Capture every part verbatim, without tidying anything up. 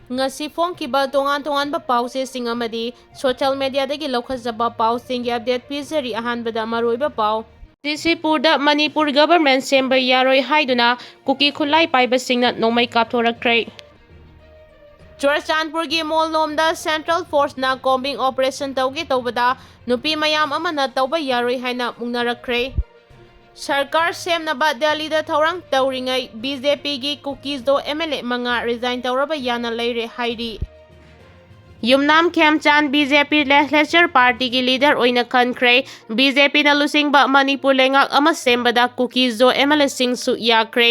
ꯉꯁꯤ ꯐꯣꯡꯈꯤꯕ ꯇꯣꯉꯥꯟ ꯇꯣꯉꯥꯟꯕ ꯄꯥꯎꯆꯦꯁꯤꯡ ꯑꯃꯗꯤ social mediaꯗꯒꯤ ꯂꯧꯈꯠꯆꯕ ꯄꯥꯎꯁꯤꯡꯒꯤ update ꯄꯤꯖꯔꯤ꯫ ꯑꯍꯥꯟꯕꯗ ꯃꯔꯨꯑꯣꯏꯕ ꯄꯥꯎ꯫ ꯗꯤ ꯁꯤ ꯄꯨꯔꯗ ꯃꯅꯤꯄꯨꯔ government ꯁꯦꯝꯕ ꯌꯥꯔꯣꯏ ꯍꯥꯏꯗꯨꯅ ꯀꯨꯀꯤ ꯈꯨꯠꯂꯥꯏ ꯄꯥꯏꯕꯁꯤꯡꯅ ꯅꯣꯡꯃꯩ ꯀꯥꯞꯊꯣꯔꯛꯈ꯭ꯔꯦ꯫ ꯆꯨꯔꯆꯥꯟꯄꯨꯔꯒꯤ ꯃꯣꯜꯂꯣꯝꯗ central forceꯅ combing operation ꯇꯧꯒꯦ ꯇꯧꯕꯗ ꯅꯨꯄꯤ ꯃꯌꯥꯝ ꯑꯃꯅ ꯇꯧꯕ ꯌꯥꯔꯣꯏ ꯍꯥꯏꯅ ꯃꯨꯛꯅꯔꯛꯈ꯭ꯔꯦ꯫ ꯁꯔꯀꯥꯔ ꯁꯦꯝꯅꯕ ꯗꯦꯜꯂꯤꯗ ꯊꯧꯔꯥꯡ ꯇꯧꯔꯤꯉꯩ BJPꯒꯤ ꯀꯨꯀꯤꯖꯣ MLA ꯃꯉꯥ resign ꯇꯧꯔꯕ ꯌꯥꯅ ꯂꯩꯔꯦ ꯍꯥꯏꯔꯤ꯫ ꯌꯨꯝꯅꯥꯝ ꯈꯦꯝꯆꯥꯟ BJP legislature partyꯒꯤ leader ꯑꯣꯏꯅ ꯈꯟꯈ꯭ꯔꯦ꯫ BJPꯅ ꯂꯨꯆꯤꯡꯕ ꯃꯅꯤꯄꯨꯔ ꯂꯩꯉꯥꯛ ꯑꯃ ꯁꯦꯝꯕꯗ ꯀꯨꯀꯤꯖꯣ MLAꯁꯤꯡꯁꯨ ꯌꯥꯈ꯭ꯔꯦ꯫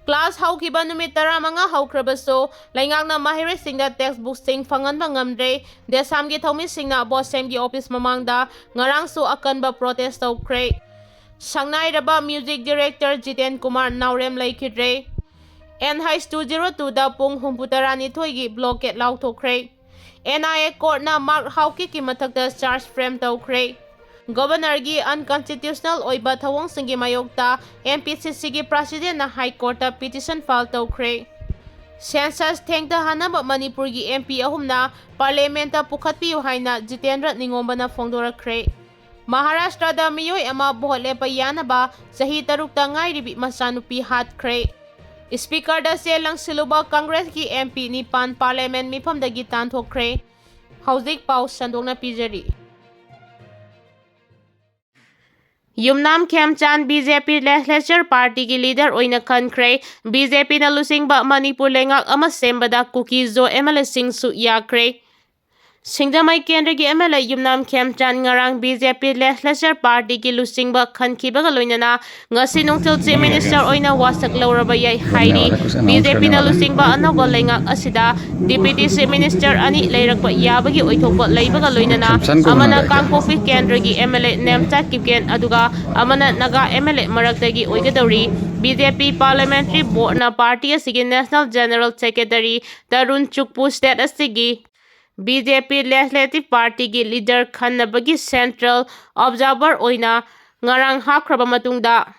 Class ꯍꯧꯈꯤꯕ ꯅꯨꯃꯤꯠ ꯇꯔꯥꯃꯉꯥ ꯍꯧꯈ꯭ꯔꯕꯁꯨ ꯂꯩꯉꯥꯛꯅ ꯃꯍꯩꯔꯣꯏꯁꯤꯡꯗ textbookꯁꯤꯡ ꯐꯪꯍꯟꯕ ꯉꯝꯗ꯭ꯔꯦ꯫ ꯗꯦꯁꯥꯝꯒꯤ ꯊꯧꯃꯤꯁꯤꯡꯅ ꯕꯣꯁꯦꯝꯒꯤ office ꯃꯃꯥꯡꯗ ꯉꯔꯥꯡꯁꯨ ꯑꯀꯟꯕ protest ꯇꯧꯈ꯭ꯔꯦ꯫ ꯁꯪꯅꯥꯏꯔꯕ music director ꯖꯤꯇꯦꯟ ꯀꯨꯃꯥꯔ ꯅꯥꯎꯔꯦꯝ ꯂꯩꯈꯤꯗ꯭ꯔꯦ꯫ NH two zero twoꯗ ꯄꯨꯡ ꯍꯨꯝꯐꯨ ꯇꯔꯥꯅꯤꯊꯣꯏꯒꯤ blockade ꯂꯥꯎꯊꯣꯛꯈ꯭ꯔꯦ꯫ NIA courtꯅ ꯃꯥꯔꯛ ꯍꯥꯎꯀꯤꯞꯀꯤ ꯃꯊꯛꯇ charge frame ꯇꯧꯈ꯭ꯔꯦ꯫ Governorꯒꯤ unconstitutional ꯑꯣꯏꯕ ꯊꯧꯑꯣꯡꯁꯤꯡꯒꯤ ꯃꯥꯌꯣꯛꯇ MPCCꯒꯤ presidentꯅ High Courtꯇ petition file ꯇꯧꯈ꯭ꯔꯦ꯫ Census ꯊꯦꯡꯊꯍꯟꯅꯕ ꯃꯅꯤꯄꯨꯔꯒꯤ MP ꯑꯍꯨꯝꯅ parliamentꯇ ꯄꯨꯈꯠꯄꯤꯌꯨ ꯍꯥꯏꯅ ꯖꯤꯇꯦꯟꯗ꯭ꯔ ꯅꯤꯉꯣꯝꯕꯅ ꯐꯣꯡꯗꯣꯔꯛꯈ꯭ꯔꯦ꯫ ꯃꯍꯥꯔꯥꯁꯇ꯭ꯔꯗ ꯃꯤꯑꯣꯏ ꯑꯃ vote ꯂꯦꯞꯄ ꯌꯥꯅꯕ ꯆꯍꯤ ꯇꯔꯨꯛꯇ ꯉꯥꯏꯔꯤꯕꯤ ꯃꯆꯥꯅꯨꯄꯤ ꯍꯥꯠꯈ꯭ꯔꯦ꯫ Speakerꯗ ꯆꯦ ꯂꯪꯁꯤꯜꯂꯨꯕ Congressꯀꯤ MP ꯅꯤꯄꯥꯟ parliament ꯃꯤꯐꯝꯗꯒꯤ ꯇꯥꯟꯊꯣꯛꯈ꯭ꯔꯦ꯫ ꯍꯧꯖꯤꯛ ꯄꯥꯎ ꯁꯟꯗꯣꯛꯅ ꯄꯤꯖꯔꯤ꯫ ꯌꯨꯝꯅꯥꯝ ꯈꯦꯝꯆꯥꯟ BJP legislature partyꯒꯤ leader ꯑꯣꯏꯅ ꯈꯟꯈ꯭ꯔꯦ꯫ BJPꯅ ꯂꯨꯆꯤꯡꯕ ꯃꯅꯤꯄꯨꯔ ꯂꯩꯉꯥꯛ ꯑꯃ ꯁꯦꯝꯕꯗ ꯀꯨꯀꯤꯖꯣ MLAꯁꯤꯡꯁꯨ ꯌꯥꯈ꯭ꯔꯦ꯫ ꯁꯤꯡꯖꯃꯩ ꯀꯦꯟꯗ꯭ꯔꯒꯤ MLA ꯌꯨꯝꯅꯥꯝ ꯈꯦꯝꯆꯥꯟ ꯉꯔꯥꯡ BJP legislature partyꯒꯤ ꯂꯨꯆꯤꯡꯕ ꯈꯟꯈꯤꯕꯒ ꯂꯣꯏꯅꯅ ꯉꯁꯤ ꯅꯨꯡꯊꯤꯜ Chief Minister ꯑꯣꯏꯅ ꯋꯥꯁꯛ ꯂꯧꯔꯕ ꯌꯥꯏ ꯍꯥꯏꯔꯤ꯫ BJPꯅ ꯂꯨꯆꯤꯡꯕ ꯑꯅꯧꯕ ꯂꯩꯉꯥꯛ ꯑꯁꯤꯗ Deputy Chief Minister ꯑꯅꯤ ꯂꯩꯔꯛꯄ ꯌꯥꯕꯒꯤ ꯑꯣꯏꯊꯣꯛꯄ ꯂꯩꯕꯒ ꯂꯣꯏꯅꯅ ꯑꯃꯅ ꯀꯥꯡꯄꯣꯛꯄꯤ ꯀꯦꯟꯗ꯭ꯔꯒꯤ MLA ꯅꯦꯝꯆꯥ ꯀꯤꯞꯒꯦꯟ, ꯑꯗꯨꯒ ꯑꯃꯅ ꯅꯥꯒꯥ MLA ꯃꯔꯛꯇꯒꯤ ꯑꯣꯏꯒꯗꯧꯔꯤ꯫ BJP Parliamentary Boardꯅ party ꯑꯁꯤꯒꯤ National General Secretary Tarun ꯆꯨꯛꯄꯨ state ꯑꯁꯤꯒꯤ BJP Legislative Partyꯒꯤ leader ꯈꯟꯅꯕꯒꯤ central observer ꯑꯣꯏꯅ ꯉꯔꯥꯡ ꯍꯥꯞꯈ꯭ꯔꯕ ꯃꯇꯨꯡꯗ,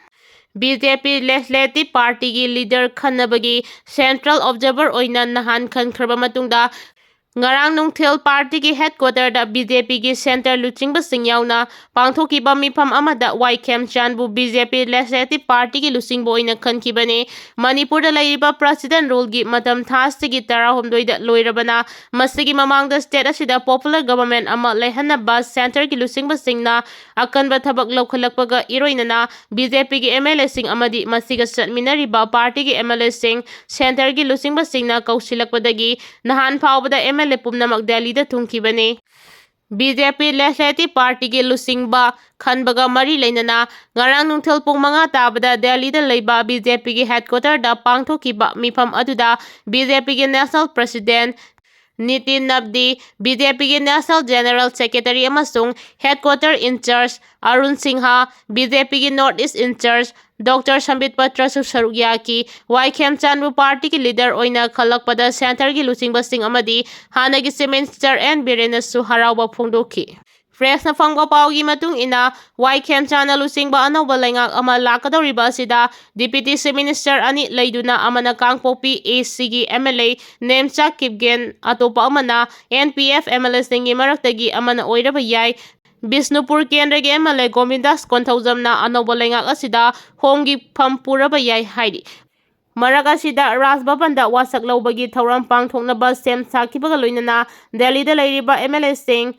ꯕꯤ ꯖꯦ ꯄꯤ Legislative Partyꯒꯤ leader ꯈꯟꯅꯕꯒꯤ central observer ꯑꯣꯏꯅ ꯅꯍꯥꯟ ꯈꯟꯈ꯭ꯔꯕ ꯃꯇꯨꯡꯗ, ꯉꯔꯥꯡ ꯅꯨꯡꯊꯤꯜ partyꯒꯤ headquarterꯗ ꯕꯤ ꯖꯦ ꯄꯤꯒꯤ centre ꯂꯨꯆꯤꯡꯕꯁꯤꯡ ꯌꯥꯎꯅ ꯄꯥꯡꯊꯣꯛꯈꯤꯕ ꯃꯤꯐꯝ ꯑꯃꯗ ꯋꯥꯏ ꯈꯦꯝꯆꯥꯟꯕꯨ ꯕꯤ ꯖꯦ ꯄꯤ Legislative Partyꯒꯤ ꯂꯨꯆꯤꯡꯕ ꯑꯣꯏꯅ ꯈꯟꯈꯤꯕꯅꯤ꯫ ꯃꯅꯤꯄꯨꯔꯗ ꯂꯩꯔꯤꯕ President ruleꯒꯤ ꯃꯇꯝ ꯊꯥ ꯑꯁꯤꯒꯤ ꯇꯔꯥꯍꯨꯝꯗꯣꯏꯗ ꯂꯣꯏꯔꯕꯅ, ꯃꯁꯤꯒꯤ ꯃꯃꯥꯡꯗ state ꯑꯁꯤꯗ popular government ꯑꯃ ꯂꯩꯍꯟꯅꯕ centreꯒꯤ ꯂꯨꯆꯤꯡꯕꯁꯤꯡꯅ ꯑꯀꯟꯕ ꯊꯕꯛ ꯂꯧꯈꯠꯂꯛꯄꯒ ꯏꯔꯣꯏꯅꯅ, ꯕꯤ ꯖꯦ ꯄꯤꯒꯤ M L Aꯁꯤꯡ ꯑꯃꯗꯤ ꯃꯁꯤꯒ ꯆꯠꯃꯤꯟꯅꯔꯤꯕ partyꯒꯤ M L Aꯁꯤꯡ centreꯒꯤ ꯂꯨꯆꯤꯡꯕꯁꯤꯡꯅ ꯀꯧꯁꯤꯜꯂꯛꯄꯗꯒꯤ ꯅꯍꯥꯟ ꯐꯥꯎꯕꯗ M L A ꯄꯨꯝꯅꯃꯛ ꯗꯦꯜꯂꯤꯗ ꯊꯨꯡꯈꯤꯕꯅꯤ꯫ ꯕꯤ ꯖꯦ ꯄꯤ Legislative Partyꯒꯤ ꯂꯨꯆꯤꯡꯕ ꯈꯟꯕꯒ ꯃꯔꯤ ꯂꯩꯅꯅ ꯉꯔꯥꯡ ꯅꯨꯡꯊꯤꯜ ꯄꯨꯡ ꯃꯉꯥ ꯇꯥꯕꯗ ꯗꯦꯜꯂꯤꯗ ꯂꯩꯕ ꯕꯤ ꯖꯦ ꯄꯤꯒꯤ headquarterꯗ ꯄꯥꯡꯊꯣꯛꯈꯤꯕ ꯃꯤꯐꯝ ꯑꯗꯨꯗ ꯕꯤ ꯖꯦ ꯄꯤꯒꯤ National President ꯅꯤꯇꯤꯟ ꯅꯕꯗꯤ, ꯕꯤ ꯖꯦ ꯄꯤꯒꯤ National General Secretary ꯑꯃꯁꯨꯡ headquarter in-charge Arun Singh, B J ꯄꯤꯒꯤ North East in-charge Doctor Sambit ꯄꯇ꯭ꯔꯁꯨ ꯁꯔꯨꯛ ꯌꯥꯈꯤ꯫ ꯋꯥꯏ ꯈꯦꯝꯆꯥꯟꯕꯨ partyꯒꯤ leader ꯑꯣꯏꯅ ꯈꯜꯂꯛꯄꯗ centreꯒꯤ ꯂꯨꯆꯤꯡꯕꯁꯤꯡ ꯑꯃꯗꯤ ꯍꯥꯟꯅꯒꯤ Chief Minister ꯑꯦꯟ ꯕꯤꯔꯦꯟꯅꯁꯨ ꯍꯔꯥꯎꯕ ꯐꯣꯡꯗꯣꯛꯈꯤ꯫ Pressꯅ ꯐꯪꯕ ꯄꯥꯎꯒꯤ ꯃꯇꯨꯡ ꯏꯟꯅ, ꯋꯥꯏ ꯈꯦꯝꯆꯥꯟꯅ ꯂꯨꯆꯤꯡꯕ ꯑꯅꯧꯕ ꯂꯩꯉꯥꯛ ꯑꯃ ꯂꯥꯛꯀꯗꯧꯔꯤꯕ ꯑꯁꯤꯗ Deputy Chief Minister ꯑꯅꯤ ꯂꯩꯗꯨꯅ, ꯑꯃꯅ ꯀꯥꯡꯄꯣꯛꯄꯤ A Cꯒꯤ M L A Nemcha Kipgen, ꯑꯇꯣꯞꯄ ꯑꯃꯅ N P F M L Aꯁꯤꯡꯒꯤ ꯃꯔꯛꯇꯒꯤ ꯑꯃꯅ ꯑꯣꯏꯔꯕ ꯌꯥꯏ꯫ ꯕꯤꯁꯅꯨꯄꯨꯔ ꯀꯦꯟꯗ꯭ꯔꯒꯤ M L A ꯒꯣꯕꯤꯟꯗꯥꯁ ꯀꯣꯟꯊꯧꯖꯝꯅ ꯑꯅꯧꯕ ꯂꯩꯉꯥꯛ ꯑꯁꯤꯗ ꯍꯣꯝꯒꯤ ꯐꯝ ꯄꯨꯔꯕ ꯌꯥꯏ ꯍꯥꯏꯔꯤ꯫ ꯃꯔꯛ ꯑꯁꯤꯗ ꯔꯥꯖ ꯚꯕꯟꯗ ꯋꯥꯁꯛ ꯂꯧꯕꯒꯤ ꯊꯧꯔꯝ ꯄꯥꯡꯊꯣꯛꯅꯕ ꯁꯦꯝ ꯁꯥꯈꯤꯕꯒ ꯂꯣꯏꯅꯅ ꯗꯦꯜꯂꯤꯗ ꯂꯩꯔꯤꯕ M L Aꯁꯤꯡ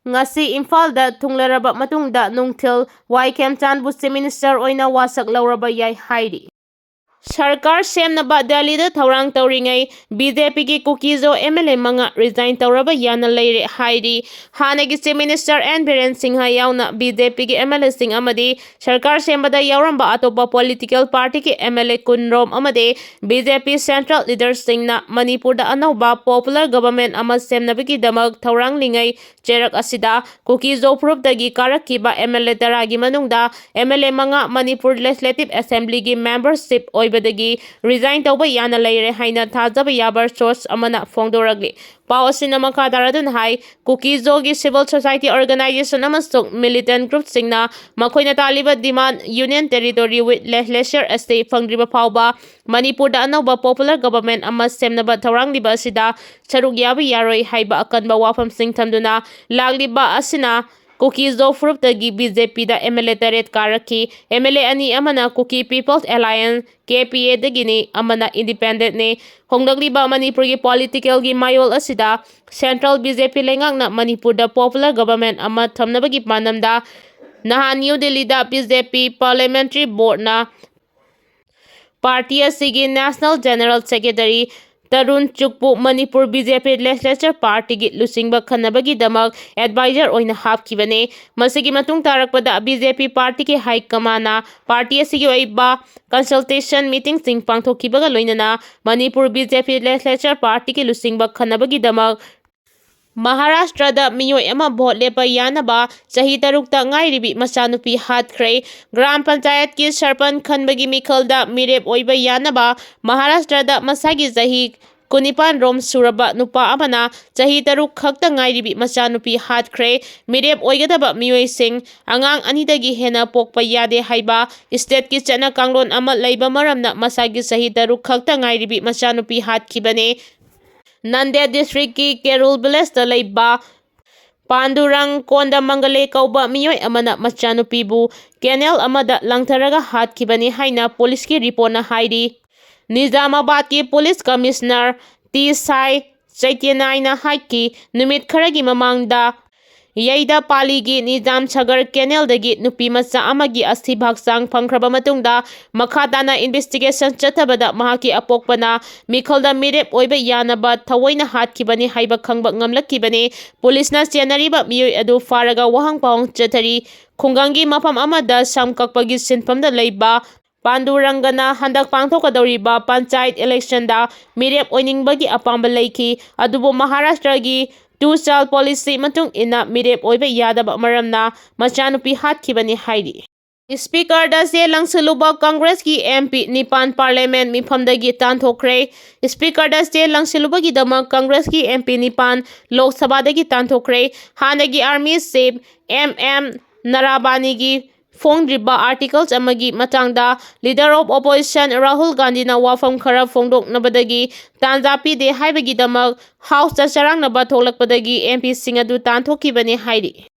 ꯉꯁꯤ ꯏꯝꯐꯥꯜꯗ ꯊꯨꯡꯂꯔꯕ ꯃꯇꯨꯡꯗ ꯅꯨꯡꯊꯤꯜ ꯋꯥꯏ ꯈꯦꯝꯆꯥꯟꯕꯨ Chief Minister ꯑꯣꯏꯅ ꯋꯥꯁꯛ ꯂꯧꯔꯕ ꯌꯥꯏ ꯍꯥꯏꯔꯤ꯫ ꯁꯔꯀꯥꯔ ꯁꯦꯝꯅꯕ ꯗꯦꯜꯂꯤꯗ ꯊꯧꯔꯥꯡ ꯇꯧꯔꯤꯉꯩ ꯕꯤ ꯖꯦ ꯄꯤꯒꯤ ꯀꯨꯀꯤꯖꯣ M L A ꯃꯉꯥ resign ꯇꯧꯔꯕ ꯌꯥꯅ ꯂꯩꯔꯦ ꯍꯥꯏꯔꯤ꯫ ꯍꯥꯟꯅꯒꯤ Chief Minister N Biren Singh ꯌꯥꯎꯅ ꯕꯤ ꯖꯦ ꯄꯤꯒꯤ M L Aꯁꯤꯡ ꯑꯃꯗꯤ ꯁꯔꯀꯥꯔ ꯁꯦꯝꯕꯗ ꯌꯥꯎꯔꯝꯕ ꯑꯇꯣꯞꯄ political partyꯒꯤ M L A ꯀꯨꯟꯔꯣꯝ ꯑꯃꯗꯤ ꯕꯤ ꯖꯦ ꯄꯤ central leaderꯁꯤꯡꯅ ꯃꯅꯤꯄꯨꯔꯗ ꯑꯅꯧꯕ popular government ꯑꯃ ꯁꯦꯝꯅꯕꯒꯤꯗꯃꯛ ꯊꯧꯔꯥꯡꯂꯤꯉꯩ ꯆꯩꯔꯛ ꯑꯁꯤꯗ ꯀꯨꯀꯤꯖꯣ ꯐꯨꯔꯨꯞꯇꯒꯤ ꯀꯥꯔꯛꯈꯤꯕ M L A ꯇꯔꯥꯒꯤ ꯃꯅꯨꯡꯗ M L A ꯃꯉꯥ ꯃꯅꯤꯄꯨꯔ Legislative Assemblyꯒꯤ membership ꯑꯣꯏꯕ ꯍꯥꯏꯕꯗꯒꯤ resign ꯇꯧꯕ ꯌꯥꯅ ꯂꯩꯔꯦ ꯍꯥꯏꯅ ꯊꯥꯖꯕ ꯌꯥꯕ source ꯑꯃꯅ ꯐꯣꯡꯗꯣꯔꯛꯂꯤ꯫ ꯄꯥꯎ ꯑꯁꯤꯅ ꯃꯈꯥ ꯇꯥꯔꯗꯨꯅ ꯍꯥꯏ, ꯀꯨꯀꯤꯖꯣꯒꯤ civil society organization ꯑꯃꯁꯨꯡ militant groupꯁꯤꯡꯅ ꯃꯈꯣꯏꯅ ꯇꯥꯜꯂꯤꯕ demand Union Territory with Legislature ꯑꯁꯤ ꯐꯪꯗ꯭ꯔꯤꯕ ꯐꯥꯎꯕ ꯃꯅꯤꯄꯨꯔꯗ ꯑꯅꯧꯕ popular government ꯑꯃ ꯁꯦꯝꯅꯕ ꯊꯧꯔꯥꯡꯂꯤꯕ ꯑꯁꯤꯗ ꯁꯔꯨꯛ ꯌꯥꯕ ꯌꯥꯔꯣꯏ ꯍꯥꯏꯕ ꯑꯀꯟꯕ ꯋꯥꯐꯝꯁꯤꯡ ꯊꯝꯗꯨꯅ ꯂꯥꯛꯂꯤꯕ ꯑꯁꯤꯅ ꯀꯨꯀꯤꯖꯣ ꯐꯨꯔꯨꯞꯇꯒꯤ BJPꯗ MLA ꯇꯔꯦꯠ ꯀꯥꯔꯛꯈꯤ꯫ MLA ꯑꯅꯤ ꯑꯃꯅ Kuki People's Alliance, KPAꯗꯒꯤꯅꯤ, ꯑꯃꯅ independentꯅꯤ꯫ ꯍꯣꯡꯂꯛꯂꯤꯕ ꯃꯅꯤꯄꯨꯔꯒꯤ politicalꯒꯤ ꯃꯌꯣꯜ ꯑꯁꯤꯗ central BJP ꯂꯩꯉꯥꯛꯅ ꯃꯅꯤꯄꯨꯔꯗ popular government ꯑꯃ ꯊꯝꯅꯕꯒꯤ ꯄꯥꯟꯗꯝꯗ ꯅꯍꯥꯟ ꯅ꯭ꯌꯨ ꯗꯤꯜꯂꯤꯗ BJP parliamentary boardꯅ party ꯑꯁꯤꯒꯤ national general secretary Tarun ꯆꯨꯛꯄꯨ Manipur BJP legislature partyꯒꯤ ꯂꯨꯆꯤꯡꯕ ꯈꯟꯅꯕꯒꯤꯗꯃꯛ advisor ꯑꯣꯏꯅ ꯍꯥꯞꯈꯤꯕꯅꯤ꯫ ꯃꯁꯤꯒꯤ ꯃꯇꯨꯡ ꯇꯥꯔꯛꯄꯗ BJP partyꯒꯤ high commandꯅ party ꯑꯁꯤꯒꯤ ꯑꯣꯏꯕ consultation meetingꯁꯤꯡ ꯄꯥꯡꯊꯣꯛꯈꯤꯕꯒ ꯂꯣꯏꯅꯅ ꯃꯅꯤꯄꯨꯔ BJP legislature partyꯒꯤ ꯂꯨꯆꯤꯡꯕ ꯈꯟꯅꯕꯒꯤꯗꯃꯛ ꯃꯍꯥꯔꯥꯁꯇ꯭ꯔꯗ ꯃꯤꯑꯣꯏ ꯑꯃ vote ꯂꯦꯞꯄ ꯌꯥꯅꯕ ꯆꯍꯤ ꯇꯔꯨꯛꯇ ꯉꯥꯏꯔꯤꯕꯤ ꯃꯆꯥꯅꯨꯄꯤ ꯍꯥꯠꯈ꯭ꯔꯦ꯫ ꯒ꯭ꯔꯥꯝ ꯄꯟꯆꯥꯌꯠꯀꯤ ꯁꯔꯄꯟꯆ ꯈꯟꯕꯒꯤ ꯃꯤꯈꯜꯗ ꯃꯤꯔꯦꯞ ꯑꯣꯏꯕ ꯌꯥꯅꯕ ꯃꯍꯥꯔꯥꯁꯇ꯭ꯔꯗ ꯃꯁꯥꯒꯤ ꯆꯍꯤ ꯀꯨꯟꯅꯤꯄꯥꯟ ꯔꯣꯝ ꯁꯨꯔꯕ ꯅꯨꯄꯥ ꯑꯃꯅ ꯆꯍꯤ ꯇꯔꯨꯛ ꯈꯛꯇ ꯉꯥꯏꯔꯤꯕꯤ ꯃꯆꯥꯅꯨꯄꯤ ꯍꯥꯠꯈ꯭ꯔꯦ꯫ ꯃꯤꯔꯦꯞ ꯑꯣꯏꯒꯗꯕ ꯃꯤꯑꯣꯏꯁꯤꯡ ꯑꯉꯥꯡ ꯑꯅꯤꯗꯒꯤ ꯍꯦꯟꯅ ꯄꯣꯛꯄ ꯌꯥꯗꯦ ꯍꯥꯏꯕ stateꯀꯤ ꯆꯠꯅ ꯀꯥꯡꯂꯣꯟ ꯑꯃ ꯂꯩꯕ ꯃꯔꯝꯅ ꯃꯁꯥꯒꯤ ꯆꯍꯤ ꯇꯔꯨꯛ ꯈꯛꯇ ꯉꯥꯏꯔꯤꯕꯤ ꯃꯆꯥꯅꯨꯄꯤ ꯍꯥꯠꯈꯤꯕꯅꯤ꯫ ꯅꯟꯗꯦꯗ districtꯀꯤ ꯀꯦꯔꯨꯜ villageꯇ ꯂꯩꯕ ꯄꯥꯟꯗꯨꯔꯪ ꯀꯣꯟꯗ ꯃꯪꯒꯂꯦ ꯀꯧꯕ ꯃꯤꯑꯣꯏ ꯑꯃꯅ ꯃꯆꯥꯅꯨꯄꯤꯕꯨ canal ꯑꯃꯗ ꯂꯪꯊꯔꯒ ꯍꯥꯠꯈꯤꯕꯅꯤ ꯍꯥꯏꯅ policeꯀꯤ reportꯅ ꯍꯥꯏꯔꯤ꯫ ꯅꯤꯖꯥꯃꯥꯕꯥꯗꯀꯤ police commissioner ꯇꯤ ꯁꯥꯏ ꯆꯩꯇ꯭ꯌꯅꯥꯏꯅ ꯍꯥꯏꯈꯤ, ꯅꯨꯃꯤꯠ ꯈꯔꯒꯤ ꯃꯃꯥꯡꯗ ꯌꯩꯗ ꯄꯥꯂꯤꯒꯤ ꯅꯤꯖꯥꯝ ꯁꯥꯒꯔ canalꯗꯒꯤ ꯅꯨꯄꯤ ꯃꯆꯥ ꯑꯃꯒꯤ ꯑꯁꯤꯕ ꯍꯛꯆꯥꯡ ꯐꯪꯈ꯭ꯔꯕ ꯃꯇꯨꯡꯗ ꯃꯈꯥ ꯇꯥꯅ investigation ꯆꯠꯊꯕꯗ ꯃꯍꯥꯛꯀꯤ ꯑꯄꯣꯛꯄꯅ ꯃꯤꯈꯜꯗ ꯃꯤꯔꯦꯞ ꯑꯣꯏꯕ ꯌꯥꯅꯕ ꯊꯑꯣꯏꯅ ꯍꯥꯠꯈꯤꯕꯅꯤ ꯍꯥꯏꯕ ꯈꯪꯕ ꯉꯝꯂꯛꯈꯤꯕꯅꯤ꯫ Policeꯅ ꯆꯦꯟꯅꯔꯤꯕ ꯃꯤꯑꯣꯏ ꯑꯗꯨ ꯐꯥꯔꯒ ꯋꯥꯍꯪ ꯄꯥꯎꯍꯪ ꯆꯠꯊꯔꯤ꯫ ꯈꯨꯡꯒꯪꯒꯤ ꯃꯐꯝ ꯑꯃꯗ ꯁꯝ ꯀꯛꯄꯒꯤ ꯁꯤꯟꯐꯝꯗ ꯂꯩꯕ ꯄꯥꯟꯗꯨꯔꯪꯒꯅ ꯍꯟꯗꯛ ꯄꯥꯡꯊꯣꯛꯀꯗꯧꯔꯤꯕ ꯄꯟꯆꯥꯌꯠ electionꯗ ꯃꯤꯔꯦꯞ ꯑꯣꯏꯅꯤꯡꯕꯒꯤ ꯑꯄꯥꯝꯕ ꯂꯩꯈꯤ, ꯑꯗꯨꯕꯨ ꯃꯍꯥꯔꯥꯁꯇ꯭ꯔꯒꯤ two child policy ꯃꯇꯨꯡ ꯏꯟꯅ ꯃꯤꯔꯦꯞ ꯑꯣꯏꯕ ꯌꯥꯗꯕ ꯃꯔꯝꯅ ꯃꯆꯥꯅꯨꯄꯤ ꯍꯥꯠꯈꯤꯕꯅꯤ ꯍꯥꯏꯔꯤ꯫ ꯁ꯭ꯄꯤꯀꯔꯗ ꯆꯦ ꯂꯪꯁꯤꯜꯂꯨꯕ ꯀꯪꯒ꯭ꯔꯦꯁꯀꯤ ꯑꯦꯝ ꯄꯤ ꯅꯤꯄꯥꯟ ꯄꯥꯔꯂꯤꯌꯥꯃꯦꯟꯠ ꯃꯤꯐꯝꯗꯒꯤ ꯇꯥꯟꯊꯣꯛꯈ꯭ꯔꯦ꯫ ꯁ꯭ꯄꯤꯀꯔꯗ ꯆꯦ ꯂꯪꯁꯤꯜꯂꯨꯕꯒꯤꯗꯃꯛ ꯀꯪꯒ꯭ꯔꯦꯁꯀꯤ ꯑꯦꯝ ꯄꯤ ꯅꯤꯄꯥꯟ ꯂꯣꯛ ꯁꯚꯥꯗꯒꯤ ꯇꯥꯟꯊꯣꯛꯈ꯭ꯔꯦ꯫ ꯍꯥꯟꯅꯒꯤ ꯑꯥꯔꯃꯤ ꯆꯤꯐ ꯑꯦꯝ ꯑꯦꯝ ꯅꯔꯥꯕꯥꯅꯤꯒꯤ ꯐꯣꯡꯗ꯭ꯔꯤꯕ ꯑꯥꯔꯇꯤꯀꯜꯁ ꯑꯃꯒꯤ ꯃꯇꯥꯡꯗ Leader of Opposition ꯔꯥꯍꯨꯜ ꯒꯥꯟꯙꯤꯅ ꯋꯥꯐꯝ ꯈꯔ ꯐꯣꯡꯗꯣꯛꯅꯕꯗꯒꯤ ꯇꯥꯟꯖꯥ ꯄꯤꯗꯦ ꯍꯥꯏꯕꯒꯤꯗꯃꯛ ꯍꯥꯎꯁꯇ ꯆꯔꯥꯡꯅꯕ ꯊꯣꯛꯂꯛꯄꯗꯒꯤ ꯑꯦꯝ ꯄꯤꯁꯤꯡ ꯑꯗꯨ ꯇꯥꯟꯊꯣꯛꯈꯤꯕꯅꯤ ꯍꯥꯏꯔꯤ꯫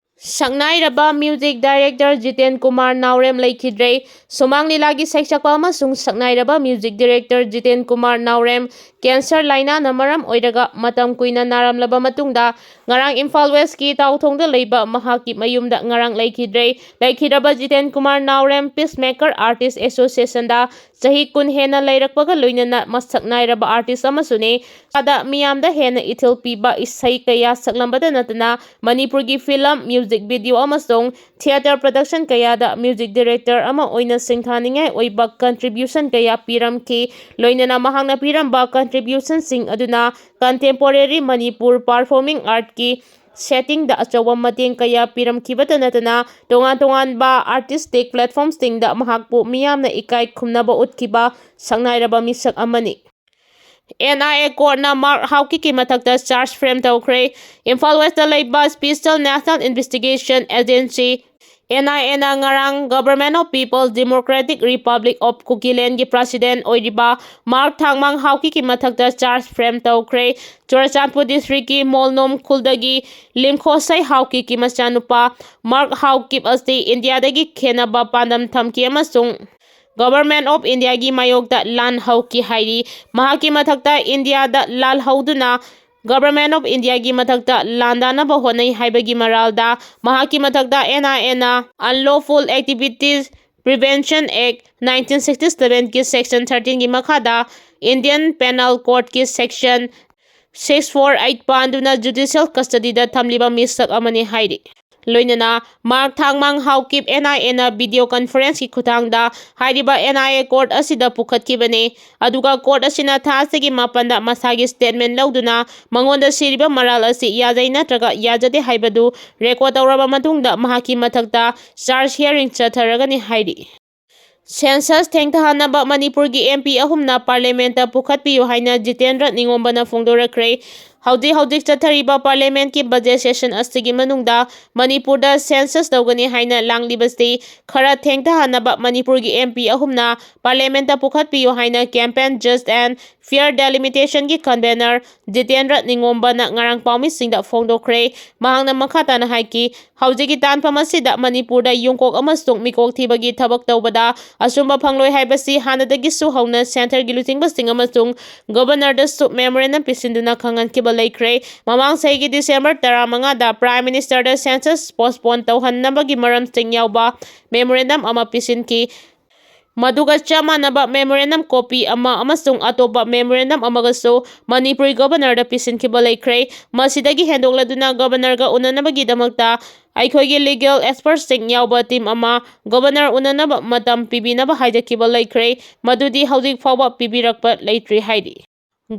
ꯁꯛꯅꯥꯏꯔꯕ ꯃ꯭ꯌꯨꯖꯤꯛ ꯗꯥꯏꯔꯦꯛꯇꯔ ꯖꯤꯇꯦꯟ ꯀꯨꯃꯥꯔ ꯅꯥꯎꯔꯦꯝ ꯂꯩꯈꯤꯗ꯭ꯔꯦ꯫ ꯁꯨꯃꯥꯡ ꯂꯤꯂꯥꯒꯤ ꯁꯩꯁꯛꯄ ꯑꯃꯁꯨꯡ ꯁꯛꯅꯥꯏꯔꯕ ꯃ꯭ꯌꯨꯖꯤꯛ ꯗꯥꯏꯔꯦꯛꯇꯔ ꯖꯤꯇꯦꯟ ꯀꯨꯃꯥꯔ ꯅꯥꯎꯔꯦꯝ ꯀꯦꯟꯁꯔ ꯂꯥꯏꯅꯥꯅ ꯃꯔꯝ ꯑꯣꯏꯔꯒ ꯃꯇꯝ ꯀꯨꯏꯅ ꯅꯥꯔꯝꯂꯕ ꯃꯇꯨꯡꯗ ꯉꯔꯥꯡ ꯏꯝꯐꯥꯜ ꯋꯦꯁꯀꯤ ꯇꯥꯎꯊꯣꯡꯗ ꯂꯩꯕ ꯃꯍꯥꯛꯀꯤ ꯃꯌꯨꯝꯗ ꯉꯔꯥꯡ ꯂꯩꯈꯤꯗ꯭ꯔꯦ꯫ ꯂꯩꯈꯤꯗ꯭ꯔꯕ ꯖꯤꯇꯦꯟ ꯀꯨꯃꯥꯔ ꯅꯥꯎꯔꯦꯝ Peacemaker Artist Associationꯗ ꯆꯍꯤ ꯀꯨꯟ ꯍꯦꯟꯅ ꯂꯩꯔꯛꯄꯒ ꯂꯣꯏꯅꯅ ꯃꯁꯛ ꯅꯥꯏꯔꯕ ꯑꯥꯔꯇꯤꯁ ꯑꯃꯁꯨꯅꯤ꯫ ꯃꯥꯗ ꯃꯤꯌꯥꯝꯗ ꯍꯦꯟꯅ ꯏꯊꯤꯜ ꯄꯤꯕ ꯏꯁꯩ ꯀꯌꯥ ꯁꯛꯂꯝꯕꯇ ꯅꯠꯇꯅ ꯃꯅꯤꯄꯨꯔꯒꯤ ꯐꯤꯂꯝ, ꯃ꯭ꯌꯨꯖꯤꯛ ꯚꯤꯗꯤꯑꯣ ꯑꯃꯁꯨꯡ ꯊꯤꯌꯦꯇꯔ ꯄ꯭ꯔꯗꯛꯁꯟ ꯀꯌꯥꯗ ꯃ꯭ꯌꯨꯖꯤꯛ ꯗꯥꯏꯔꯦꯛꯇꯔ ꯑꯃ ꯑꯣꯏꯅ ꯁꯤꯡꯊꯥꯅꯤꯡꯉꯥꯏ ꯑꯣꯏꯕ ꯀꯟꯇ꯭ꯔꯤꯕ꯭ꯌꯨꯁꯟ ꯀꯌꯥ ꯄꯤꯔꯝꯈꯤ꯫ ꯂꯣꯏꯅꯅ ꯃꯍꯥꯛꯅ ꯄꯤꯔꯝꯕ ꯀꯟꯇ꯭ꯔꯤꯕ꯭ꯌꯨꯁꯟꯁꯤꯡ ꯑꯗꯨꯅ ꯀꯟꯇꯦꯝꯄꯣꯔꯦꯔꯤ ꯃꯅꯤꯄꯨꯔ ꯄꯔꯐꯣꯔꯃꯤꯡ ꯑꯥꯔꯠꯀꯤ ꯁꯦꯇꯤꯡꯗ ꯑꯆꯧꯕ ꯃꯇꯦꯡ ꯀꯌꯥ ꯄꯤꯔꯝꯈꯤꯕꯇ ꯅꯠꯇꯅ ꯇꯣꯉꯥꯟ ꯇꯣꯉꯥꯟꯕ ꯑꯥꯔꯇꯤꯁꯇꯤꯛ ꯄ꯭ꯂꯦꯠꯐꯣꯔꯝꯁꯤꯡꯗ ꯃꯍꯥꯛꯄꯨ ꯃꯤꯌꯥꯝꯅ ꯏꯀꯥꯏ ꯈꯨꯝꯅꯕ ꯎꯠꯈꯤꯕ ꯁꯛꯅꯥꯏꯔꯕ ꯃꯤꯁꯛ ꯑꯃꯅꯤ꯫ ꯑꯦꯟ ꯑꯥꯏ ꯑꯦ ꯀꯣꯔꯠꯅ ꯃꯥꯔꯛ ꯍꯥꯎꯀꯤꯛꯀꯤ ꯃꯊꯛꯇ ꯆꯥꯔꯖ ꯐ꯭ꯔꯦꯝ ꯇꯧꯈ꯭ꯔꯦ꯫ ꯏꯝꯐꯥꯜ ꯋꯦꯁꯇ ꯂꯩꯕ Special National Investigation Agency, N I ꯑꯦꯅ ꯉꯔꯥꯡ Government of People Democratic Republic of Kukilandꯒꯤ president ꯑꯣꯏꯔꯤꯕ ꯃꯥꯔꯛ ꯊꯥꯡꯃꯥꯡ ꯍꯥꯎꯀꯤꯛꯀꯤ ꯃꯊꯛꯇ ꯆꯥꯔꯖ ꯐ꯭ꯔꯦꯝ ꯇꯧꯈ꯭ꯔꯦ꯫ ꯆꯨꯔꯆꯥꯟꯄꯨꯔ ꯗꯤꯁꯇ꯭ꯔꯤꯛꯀꯤ ꯃꯣꯜꯅꯣꯝ ꯈꯨꯜꯗꯒꯤ ꯂꯤꯝꯈꯣꯁꯩ ꯍꯥꯎꯀꯤꯛꯀꯤ ꯃꯆꯥꯅꯨꯄꯥ ꯃꯥꯔꯛ ꯍꯥꯎꯀꯤꯞ ꯑꯁꯤ ꯏꯟꯗꯤꯌꯥꯗꯒꯤ ꯈꯦꯟꯅꯕ ꯄꯥꯟꯗꯝ ꯊꯝꯈꯤ ꯑꯃꯁꯨꯡ Government of Indiaꯒꯤ ꯃꯥꯌꯣꯛꯇ ꯂꯥꯟ ꯍꯧꯈꯤ ꯍꯥꯏꯔꯤ꯫ ꯃꯍꯥꯛꯀꯤ ꯃꯊꯛꯇ ꯏꯟꯗꯤꯌꯥꯗ ꯂꯥꯜ ꯍꯧꯗꯨꯅ Government of Indiaꯒꯤ ꯃꯊꯛꯇ ꯂꯥꯟꯗꯥꯅꯕ ꯍꯣꯠꯅꯩ ꯍꯥꯏꯕꯒꯤ ꯃꯔꯥꯜꯗ ꯃꯍꯥꯛꯀꯤ ꯃꯊꯛꯇ ꯑꯦꯟ ꯑꯥꯏ ꯑꯦꯅ Unlawful Activities Prevention Act nineteen sixty sevenꯒꯤ section thirteenꯒꯤ ꯃꯈꯥꯗ Indian Penal Codeꯀꯤ section six four eight ꯄꯥꯟꯗꯨꯅ judicial custodyꯗ ꯊꯝꯂꯤꯕ ꯃꯤꯁꯛ ꯑꯃꯅꯤ ꯍꯥꯏꯔꯤ꯫ ꯂꯣꯏꯅꯅ ꯃꯍꯥꯛ ꯊꯥꯡꯃꯥꯡ ꯍꯥꯎꯀꯤꯞ NIAꯅ video conferenceꯀꯤ ꯈꯨꯠꯊꯥꯡꯗ ꯍꯥꯏꯔꯤꯕ NIA court ꯑꯁꯤꯗ ꯄꯨꯈꯠꯈꯤꯕꯅꯤ꯫ ꯑꯗꯨꯒ court ꯑꯁꯤꯅ ꯊꯥ ꯑꯁꯤꯒꯤ ꯃꯥꯄꯟꯗ ꯃꯁꯥꯒꯤ statement ꯂꯧꯗꯨꯅ ꯃꯉꯣꯟꯗ ꯁꯤꯔꯤꯕ ꯃꯔꯥꯜ ꯑꯁꯤ ꯌꯥꯖꯩ ꯅꯠꯇ꯭ꯔꯒ ꯌꯥꯖꯗꯦ ꯍꯥꯏꯕꯗꯨ record ꯇꯧꯔꯕ ꯃꯇꯨꯡꯗ ꯃꯍꯥꯛꯀꯤ ꯃꯊꯛꯇ charge hearing ꯆꯠꯊꯔꯒꯅꯤ ꯍꯥꯏꯔꯤ꯫ Census ꯊꯦꯡꯊꯍꯟꯅꯕ ꯃꯅꯤꯄꯨꯔꯒꯤ MP ꯑꯍꯨꯝꯅ parliamentꯇ ꯄꯨꯈꯠꯄꯤꯌꯨ ꯍꯥꯏꯅ ꯖꯤꯇꯦꯟꯗ꯭ꯔ ꯅꯤꯉꯣꯝꯕꯅ ꯐꯣꯡꯗꯣꯔꯛꯈ꯭ꯔꯦ꯫ ꯍꯧꯖꯤꯛ ꯍꯧꯖꯤꯛ ꯆꯠꯊꯔꯤꯕ parliamentꯀꯤ budget session ꯑꯁꯤꯒꯤ ꯃꯅꯨꯡꯗ ꯃꯅꯤꯄꯨꯔꯗ census ꯇꯧꯒꯅꯤ ꯍꯥꯏꯅ ꯂꯥꯡꯂꯤꯕꯁꯤ ꯈꯔ ꯊꯦꯡꯊꯍꯟꯅꯕ ꯃꯅꯤꯄꯨꯔꯒꯤ MP ꯑꯍꯨꯝꯅ parliamentꯇ ꯄꯨꯈꯠꯄꯤꯌꯨ ꯍꯥꯏꯅ campaign just and fair delimitationꯒꯤ convener Jitendra ꯅꯤꯉꯣꯝꯕꯅ ꯉꯔꯥꯡ ꯄꯥꯎꯃꯤꯁꯤꯡꯗ ꯐꯣꯡꯗꯣꯛꯈ꯭ꯔꯦ꯫ ꯃꯍꯥꯛꯅ ꯃꯈꯥ ꯇꯥꯅ ꯍꯥꯏꯈꯤ, ꯍꯧꯖꯤꯛꯀꯤ ꯇꯥꯟꯐꯝ ꯑꯁꯤꯗ ꯃꯅꯤꯄꯨꯔꯗ ꯌꯨꯝꯀꯣꯛ ꯑꯃꯁꯨꯡ ꯃꯤꯀꯣꯛ ꯊꯤꯕꯒꯤ ꯊꯕꯛ ꯇꯧꯕꯗ ꯑꯆꯨꯝꯕ ꯐꯪꯂꯣꯏ ꯍꯥꯏꯕꯁꯤ ꯍꯥꯟꯅꯗꯒꯤꯁꯨ ꯍꯧꯅ centreꯒꯤ ꯂꯨꯆꯤꯡꯕꯁꯤꯡ ꯑꯃꯁꯨꯡ governorꯗꯁꯨ memorandum ꯄꯤꯁꯤꯟꯗꯨꯅ ꯈꯪꯍꯟꯈꯤꯕ ꯂꯩꯈ꯭ꯔꯦ꯫ ꯃꯃꯥꯡ ꯆꯍꯤꯒꯤ December ꯇꯔꯥꯃꯉꯥꯗ Prime Ministerꯗ census postpone ꯇꯧꯍꯟꯅꯕꯒꯤ ꯃꯔꯝꯁꯤꯡ ꯌꯥꯎꯕ memorandum ꯑꯃ ꯄꯤꯁꯤꯟꯈꯤ꯫ ꯃꯗꯨꯒ ꯆꯞ ꯃꯥꯟꯅꯕ memorandum copy ꯑꯃ ꯑꯃꯁꯨꯡ ꯑꯇꯣꯞꯄ memorandum ꯑꯃꯒꯁꯨ ꯃꯅꯤꯄꯨꯔꯤ governorꯗ ꯄꯤꯁꯤꯟꯈꯤꯕ ꯂꯩꯈ꯭ꯔꯦ꯫ ꯃꯁꯤꯗꯒꯤ ꯍꯦꯟꯗꯣꯛꯂꯗꯨꯅ governorꯒ ꯎꯅꯅꯕꯒꯤꯗꯃꯛꯇ ꯑꯩꯈꯣꯏꯒꯤ legal expertꯁꯤꯡ ꯌꯥꯎꯕ team ꯑꯃ governor ꯎꯅꯅꯕ ꯃꯇꯝ ꯄꯤꯕꯤꯅꯕ ꯍꯥꯏꯖꯈꯤꯕ ꯂꯩꯈ꯭ꯔꯦ, ꯃꯗꯨꯗꯤ ꯍꯧꯖꯤꯛ ꯐꯥꯎꯕ ꯄꯤꯕꯤꯔꯛꯄ ꯂꯩꯇ꯭ꯔꯤ ꯍꯥꯏꯔꯤ꯫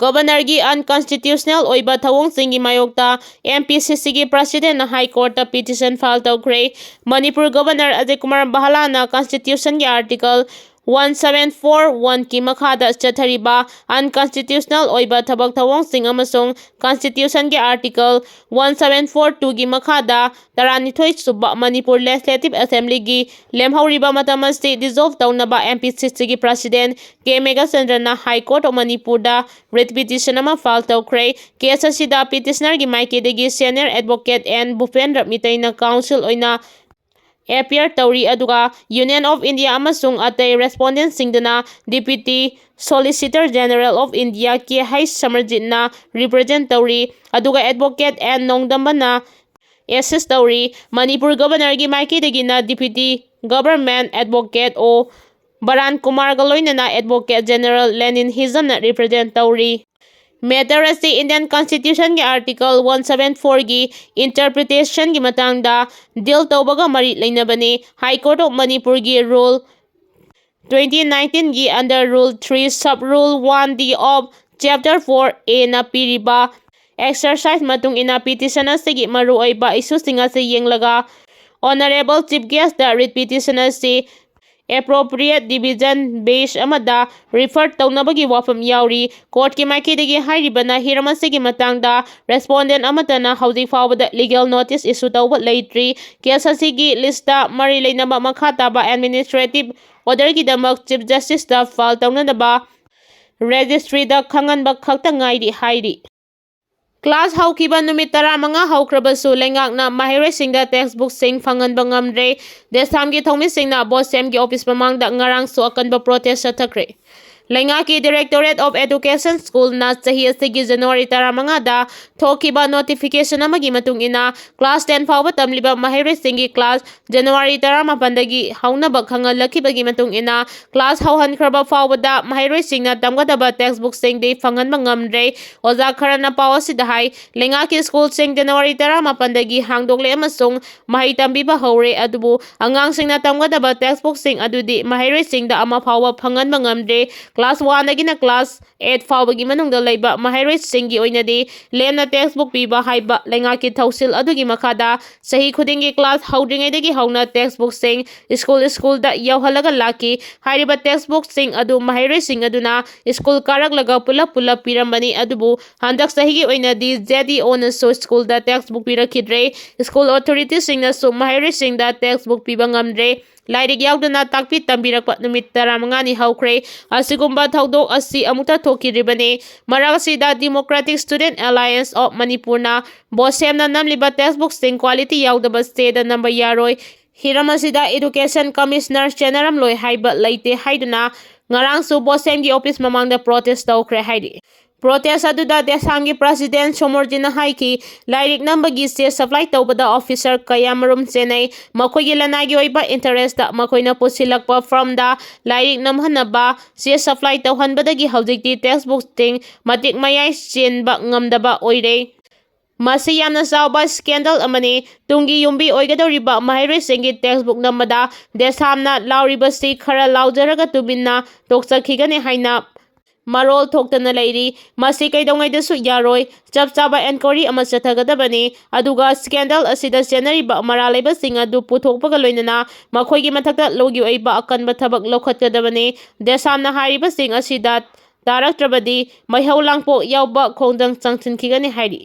Governorꯒꯤ unconstitutional ꯑꯣꯏꯕ ꯊꯧꯑꯣꯡꯁꯤꯡꯒꯤ ꯃꯥꯌꯣꯛꯇ MPCCꯒꯤ presidentꯅ High Courtꯇ petition file ꯇꯧꯈ꯭ꯔꯦ꯫ Manipur governor Ajay Kumar ꯚꯥꯂꯥꯅ constitutionꯒꯤ article one seven four oneꯒꯤ ꯃꯈꯥꯗ ꯆꯠꯊꯔꯤꯕ unconstitutional ꯑꯣꯏꯕ ꯊꯕꯛ ꯊꯧꯑꯣꯡꯁꯤꯡ ꯑꯃꯁꯨꯡ constitutionꯒꯤ article one seven four twoꯒꯤ ꯃꯈꯥꯗ ꯇꯔꯥꯅꯤꯊꯣꯏ ꯁꯨꯕ ꯃꯅꯤꯄꯨꯔ Legislative Assemblyꯒꯤ ꯂꯦꯝꯍꯧꯔꯤꯕ ꯃꯇꯝ ꯑꯁꯤ dissolve ꯇꯧꯅꯕ MPCCꯒꯤ president K ꯃꯦꯘꯆꯟꯗ꯭ꯔꯅ High Court of ꯃꯅꯤꯄꯨꯔꯗ writ petition ꯑꯃ file ꯇꯧꯈ꯭ꯔꯦ꯫ Case ꯑꯁꯤꯗ petitionerꯒꯤ ꯃꯥꯏꯀꯩꯗꯒꯤ senior advocate N ꯚꯨꯄꯦꯟꯗ꯭ꯔ ꯃꯤꯇꯩꯅ counsel ꯑꯣꯏꯅ appear ꯇꯧꯔꯤ, ꯑꯗꯨꯒ Union of India ꯑꯃꯁꯨꯡ ꯑꯇꯩ respondentꯁꯤꯡꯗꯨꯅ Deputy Solicitor General of India K H ꯁꯃꯔꯖꯤꯠꯅ represent ꯇꯧꯔꯤ, ꯑꯗꯨꯒ advocate N ꯅꯣꯡꯗꯝꯕꯅ assist ꯇꯧꯔꯤ꯫ Manipur governorꯒꯤ ꯃꯥꯏꯀꯩꯗꯒꯤꯅ Deputy Government Advocate O ꯕꯔꯥꯟ ꯀꯨꯃꯥꯔꯒ ꯂꯣꯏꯅꯅ Advocate General ꯂꯦꯅꯤꯟ ꯍꯤꯖꯝꯅ represent ꯇꯧꯔꯤ꯫ Matter ꯑꯁꯤ Indian Constitutionꯒꯤ Article one seven fourꯒꯤ interpretationꯒꯤ ꯃꯇꯥꯡꯗ deal ꯇꯧꯕꯒ ꯃꯔꯤ ꯂꯩꯅꯕꯅꯤ꯫ High Court of Manipurꯒꯤ Rule twenty nineteenꯒꯤ under Rule three, Sub Rule one D of Chapter four Aꯅ ꯄꯤꯔꯤꯕ exercise ꯃꯇꯨꯡ ꯏꯟꯅ petition ꯑꯁꯤꯒꯤ ꯃꯔꯨꯑꯣꯏꯕ issueꯁꯤꯡ ꯑꯁꯤ ꯌꯦꯡꯂꯒ Honorable Chief Guestꯇ writ petition ꯑꯁꯤ appropriate division bench ꯑꯃꯗ refer ꯇꯧꯅꯕꯒꯤ ꯋꯥꯐꯝ ꯌꯥꯎꯔꯤ꯫ Courtꯀꯤ ꯃꯥꯏꯀꯩꯗꯒꯤ ꯍꯥꯏꯔꯤꯕꯅ ꯍꯤꯔꯝ ꯑꯁꯤꯒꯤ ꯃꯇꯥꯡꯗ respondent ꯑꯃꯠꯇꯅ ꯍꯧꯖꯤꯛ ꯐꯥꯎꯕꯗ legal notice issue ꯇꯧꯕ ꯂꯩꯇ꯭ꯔꯤ꯫ Case ꯑꯁꯤꯒꯤ listꯇ ꯃꯔꯤ ꯂꯩꯅꯕ ꯃꯈꯥ ꯇꯥꯕ administrative orderꯒꯤꯗꯃꯛ Chief Justiceꯇ file ꯇꯧꯅꯅꯕ registryꯗ ꯈꯪꯍꯟꯕ ꯈꯛꯇ ꯉꯥꯏꯔꯤ ꯍꯥꯏꯔꯤ꯫ Class ꯍꯧꯈꯤꯕ ꯅꯨꯃꯤꯠ ꯇꯔꯥꯃꯉꯥ ꯍꯧꯈ꯭ꯔꯕꯁꯨ ꯂꯩꯉꯥꯛꯅ ꯃꯍꯩꯔꯣꯏꯁꯤꯡꯗ textbookꯁꯤꯡ ꯐꯪꯍꯟꯕ ꯉꯝꯗ꯭ꯔꯦ꯫ DESAMꯒꯤ ꯊꯧꯃꯤꯁꯤꯡꯅ BOSEMꯒꯤ office ꯃꯃꯥꯡꯗ ꯉꯔꯥꯡꯁꯨ ꯑꯀꯟꯕ protest ꯆꯠꯊꯈ꯭ꯔꯦ꯫ ꯂꯩꯉꯥꯛꯀꯤ Directorate of Education schoolꯅ ꯆꯍꯤ ꯑꯁꯤꯒꯤ January ꯇꯔꯥꯃꯉꯥꯗ ꯊꯣꯛꯈꯤꯕ notification ꯑꯃꯒꯤ ꯃꯇꯨꯡ ꯏꯟꯅ class ten ꯐꯥꯎꯕ ꯇꯝꯂꯤꯕ ꯃꯍꯩꯔꯣꯏꯁꯤꯡꯒꯤ class January ꯇꯔꯥꯃꯥꯄꯟꯗꯒꯤ ꯍꯧꯅꯕ ꯈꯪꯍꯜꯂꯛꯈꯤꯕꯒꯤ ꯃꯇꯨꯡ ꯏꯟꯅ class ꯍꯧꯍꯟꯈ꯭ꯔꯕ ꯐꯥꯎꯕꯗ ꯃꯍꯩꯔꯣꯏꯁꯤꯡꯅ ꯇꯝꯒꯗꯕ textbookꯁꯤꯡꯗꯤ ꯐꯪꯍꯟꯕ ꯉꯝꯗ꯭ꯔꯦ꯫ ꯑꯣꯖꯥ ꯈꯔꯅ ꯄꯥꯎ ꯑꯁꯤꯗ ꯍꯥꯏ, ꯂꯩꯉꯥꯛꯀꯤ schoolꯁꯤꯡ January ꯇꯔꯥꯃꯥꯄꯟꯗꯒꯤ ꯍꯥꯡꯗꯣꯛꯂꯦ ꯑꯃꯁꯨꯡ ꯃꯍꯩ ꯇꯝꯕꯤꯕ ꯍꯧꯔꯦ, ꯑꯗꯨꯕꯨ ꯑꯉꯥꯡꯁꯤꯡꯅ ꯇꯝꯒꯗꯕ textbookꯁꯤꯡ ꯑꯗꯨꯗꯤ ꯃꯍꯩꯔꯣꯏꯁꯤꯡꯗ ꯑꯃ ꯐꯥꯎꯕ ꯐꯪꯍꯟꯕ ꯉꯝꯗ꯭ꯔꯦ꯫ Class oneꯗꯒꯤꯅ class eight ꯐꯥꯎꯕꯒꯤ ꯃꯅꯨꯡꯗ ꯂꯩꯕ ꯃꯍꯩꯔꯣꯏꯁꯤꯡꯒꯤ ꯑꯣꯏꯅꯗꯤ ꯂꯦꯝꯅ textbook ꯄꯤꯕ ꯍꯥꯏꯕ ꯂꯩꯉꯥꯛꯀꯤ ꯊꯧꯁꯤꯜ ꯑꯗꯨꯒꯤ ꯃꯈꯥꯗ ꯆꯍꯤ ꯈꯨꯗꯤꯡꯒꯤ class ꯍꯧꯗ꯭ꯔꯤꯉꯩꯗꯒꯤ ꯍꯧꯅ textbookꯁꯤꯡ school schoolꯗ ꯌꯧꯍꯜꯂꯒ ꯂꯥꯛꯈꯤ꯫ ꯍꯥꯏꯔꯤꯕ textbookꯁꯤꯡ ꯑꯗꯨ ꯃꯍꯩꯔꯣꯏꯁꯤꯡ ꯑꯗꯨꯅ school ꯀꯥꯔꯛꯂꯒ ꯄꯨꯂꯞ ꯄꯨꯂꯞ ꯄꯤꯔꯝꯕꯅꯤ, ꯑꯗꯨꯕꯨ ꯍꯟꯗꯛ ꯆꯍꯤꯒꯤ ꯑꯣꯏꯅꯗꯤ ZEOꯅꯁꯨ schoolꯗ textbook ꯄꯤꯔꯛꯈꯤꯗ꯭ꯔꯦ꯫ School authorityꯁꯤꯡꯅꯁꯨ ꯃꯍꯩꯔꯣꯏꯁꯤꯡꯗ textbook ꯄꯤꯕ ꯉꯝꯗ꯭ꯔꯦ꯫ ꯂꯥꯏꯔꯤꯛ ꯌꯥꯎꯗꯅ ꯇꯥꯛꯄꯤ ꯇꯝꯕꯤꯔꯛꯄ ꯅꯨꯃꯤꯠ ꯇꯔꯥꯃꯉꯥꯅꯤ ꯍꯧꯈ꯭ꯔꯦ꯫ ꯑꯁꯤꯒꯨꯝꯕ ꯊꯧꯗꯣꯛ ꯑꯁꯤ ꯑꯃꯨꯛꯇ ꯊꯣꯛꯈꯤꯗ꯭ꯔꯤꯕꯅꯤ꯫ ꯃꯔꯛ ꯑꯁꯤꯗ Democratic Student Alliance of Manipurꯅ BOSEMꯅ ꯅꯝꯂꯤꯕ textbookꯁꯤꯡ quality ꯌꯥꯎꯗꯕ stateꯗ ꯅꯝꯕ ꯌꯥꯔꯣꯏ꯫ ꯍꯤꯔꯝ ꯑꯁꯤꯗ Education Commissioner ꯆꯦꯟꯅꯔꯝꯂꯣꯏ ꯍꯥꯏꯕ ꯂꯩꯇꯦ ꯍꯥꯏꯗꯨꯅ ꯉꯔꯥꯡꯁꯨ BOSEMꯒꯤ office ꯃꯃꯥꯡꯗ protest ꯇꯧꯈ꯭ꯔꯦ ꯍꯥꯏꯔꯤ꯫ ꯄ꯭ꯔꯣꯇꯦꯁ ꯑꯗꯨꯗ ꯗꯦꯁꯥꯝꯒꯤ ꯄ꯭ꯔꯁꯤꯗꯦꯟ ꯁꯣꯃꯣꯔꯖꯤꯅ ꯍꯥꯏꯈꯤ, ꯂꯥꯏꯔꯤꯛ ꯅꯝꯕꯒꯤ ꯆꯦ ꯁꯄ꯭ꯂꯥꯏ ꯇꯧꯕꯗ ꯑꯣꯐꯤꯁꯔ ꯀꯌꯥꯃꯔꯨꯝ ꯆꯦꯟꯅꯩ꯫ ꯃꯈꯣꯏꯒꯤ ꯂꯅꯥꯏꯒꯤ ꯑꯣꯏꯕ ꯏꯟꯇꯔꯦꯁꯇ ꯃꯈꯣꯏꯅ ꯄꯨꯁꯤꯜꯂꯛꯄ ꯐꯔꯝꯗ ꯂꯥꯏꯔꯤꯛ ꯅꯝꯍꯟꯅꯕ ꯆꯦ ꯁꯄ꯭ꯂꯥꯏ ꯇꯧꯍꯟꯕꯗꯒꯤ ꯍꯧꯖꯤꯛꯇꯤ ꯇꯦꯛꯁꯕꯨꯛꯁꯤꯡ ꯃꯇꯤꯛ ꯃꯌꯥꯏ ꯆꯦꯟꯕ ꯉꯝꯗꯕ ꯑꯣꯏꯔꯦ꯫ ꯃꯁꯤ ꯌꯥꯝꯅ ꯆꯥꯎꯕ ꯁ꯭ꯀꯦꯟꯗꯜ ꯑꯃꯅꯤ꯫ ꯇꯨꯡꯒꯤ ꯌꯨꯝꯕꯤ ꯑꯣꯏꯒꯗꯧꯔꯤꯕ ꯃꯍꯩꯔꯣꯏꯁꯤꯡꯒꯤ ꯇꯦꯛꯁꯕꯨꯛ ꯅꯝꯕꯗ ꯗꯦꯁꯥꯝꯅ ꯂꯥꯎꯔꯤꯕꯁꯤ ꯈꯔ ꯂꯥꯎꯖꯔꯒ ꯇꯨꯃꯤꯟꯅ ꯇꯣꯛꯆꯈꯤꯒꯅꯤ ꯍꯥꯏꯅ ꯃꯔꯣꯜ ꯊꯣꯛꯇꯅ ꯂꯩꯔꯤ꯫ ꯃꯁꯤ ꯀꯩꯗꯧꯉꯩꯗꯁꯨ ꯌꯥꯔꯣꯏ꯫ ꯆꯞ ꯆꯥꯕ ꯏꯟꯀ꯭ꯋꯥꯏꯔꯤ ꯑꯃ ꯆꯠꯊꯒꯗꯕꯅꯤ꯫ ꯑꯗꯨꯒ ꯁ꯭ꯀꯦꯟꯗꯜ ꯑꯁꯤꯗ ꯆꯦꯟꯅꯔꯤꯕ ꯃꯔꯥꯜ ꯂꯩꯕꯁꯤꯡ ꯑꯗꯨ ꯄꯨꯊꯣꯛꯄꯒ ꯂꯣꯏꯅꯅ ꯃꯈꯣꯏꯒꯤ ꯃꯊꯛꯇ ꯂꯣꯒꯤ ꯑꯣꯏꯕ ꯑꯀꯟꯕ ꯊꯕꯛ ꯂꯧꯈꯠꯀꯗꯕꯅꯤ꯫ ꯗꯦꯁꯥꯝꯅ ꯍꯥꯏꯔꯤꯕꯁꯤꯡ ꯑꯁꯤꯗ ꯇꯥꯔꯛꯇ꯭ꯔꯕꯗꯤ ꯃꯩꯍꯧ ꯂꯥꯡꯄꯣꯛ ꯌꯥꯎꯕ ꯈꯣꯡꯖꯪ ꯆꯪꯁꯤꯟꯈꯤꯒꯅꯤ ꯍꯥꯏꯔꯤ꯫